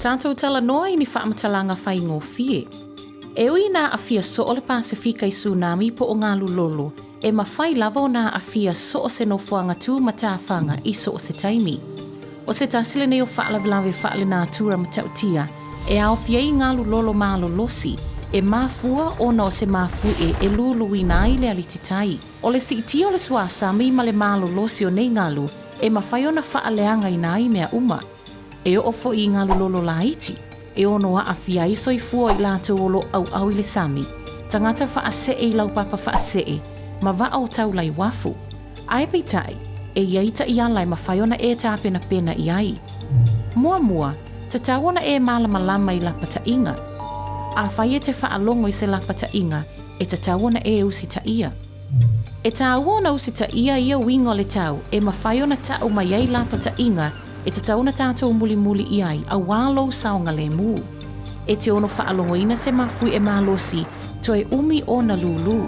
Tatou talanoa i ni faamatalaga faigofie. E ui ina aafia soo le Pasefika i tsunami po o galu lolo, e mafai lava ona aafia so o se nofoaga tu matafaga i so o se taimi. ʻO se tasi lenei o faalavelave faalenatura matautia e aofia ai galu lolo malolosi e mafua ona o se mafuie e luluina ai le alititai. ʻO le siitia o le suasami ma le malolosi o nei galu e mafai ona faaleagaina ai mea uma. E oo foi i galu lolo laiti, e ono aafia ai soifua o i latou o lo o ʻauʻau i le sami, tagata faasee i laupapa faasee, ma waa o taula i uafu. Ae peitai, e i ai taiala e mafai ona e tapenapena i ai. Muamua, tatau ona e malamalama i lapataiga. Afai e te faalogo i se lapataiga, e tatau ona e usitaia. E tāua ona usitaia ia uiga o le tau e mafai ona taʻu mai ai lapataiga e tatau ona tatou mulimuli i ai auā lou saogalēmū. E te ono faalogoina se mafuie malosi toe umi ona lūlū.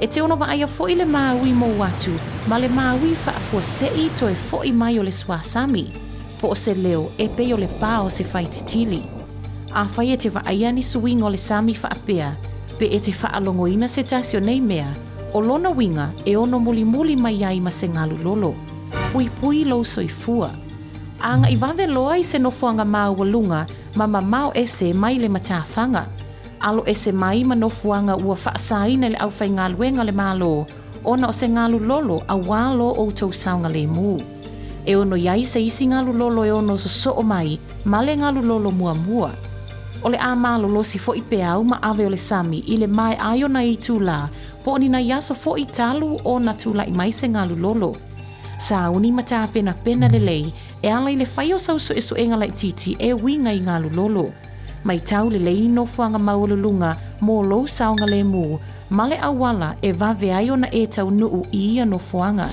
E te ono vaaia foi le māui mou atu ma le māui faafuaseʻi toe foʻi mai o le suasami, po o se leo e pei o le pā o se faititili. Afai e te vaaia ni suiga o le sami faapea, pe e te faalogoina se tasi o nei mea, o lona uiga e ono mulimuli mai ai ma se galu lolo. Puipui lou soifua. Agaʻi vave loa i se nofoaga maualuga ma mamao ese mai le matafaga. Alo ese mai ma nofoaga ua faasaina e le aufaigaluega a le Malo ona o se galu lolo auā lo outou saogalēmū. E ono i ai se isi galu lolo e ono sosoo mai ma le galu lolo muamua. O le a malolosi foi peau ma ave o le sami i le maea ai o nai itulā po o ni nai aso foi talu ona tulaʻi mai se galu lolo. Sauni ma tapenapena lelei e ala i le fai o sau suesuega laitiiti e uiga i galu lolo. Maitau lelei ni nofoaga maualuluga mo lou saogalēmū ma le auala e vave ai ona e taunuu i ia nofoaga.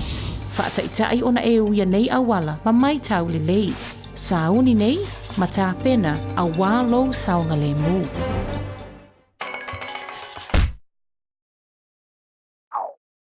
Faataʻitaʻi ona e uia nei auala ma maitau lelei. Sauni nei ma tapena auā lou saogalēmū.